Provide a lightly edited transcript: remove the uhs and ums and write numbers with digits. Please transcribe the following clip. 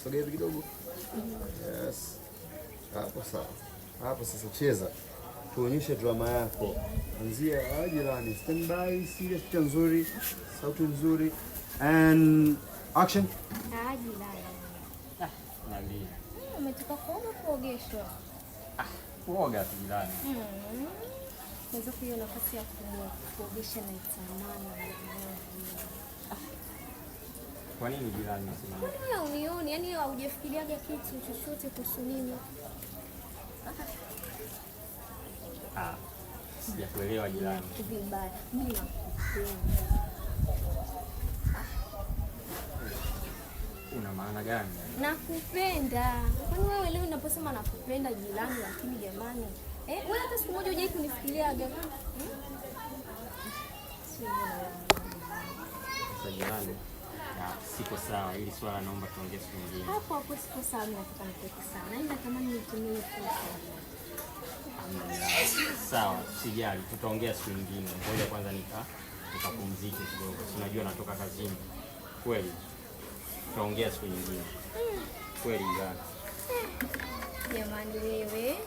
Sogea hivi kidogo. Yes. Hapo sawa. Hapo sasa cheza. Tuonyeshe drama yako. Anzia jirani. Stand by, serious, picha nzuri, sauti nzuri. And action. Ah, jirani. Niambie. Umetoka kuoga kuogeshwa? Kuoga tu jirani. Naweza kuiona nafasi ya kuogesha na itamani. Kwa nini jirani unasema hivyo? Mbona unioni? Yaani haujafikiriaga kitu chochote kuhusu mimi. Ah, sijakuelewa jirani. Vibaya. Mimi nakupenda. Una maana gani? Nakupenda. Kwani wewe leo unaposema nakupenda jirani, lakini jamani, wewe hata siku moja hujai kunifikiriaga. Sio Sasa jirani, siko sawa. Hili swala naomba tuongee siku nyingine. hapo hapo siko sawa, mimi nataka nikuweke sawa. Na mimi natamani nitumie fursa. Hamna jirani. Sawa, sijali, tutaongea siku nyingine. Ngoja kwanza nikapumzike kidogo. Si unajua natoka kazini. Kweli. Tutaongea siku nyingine. Kweli jirani. Jamani wewe.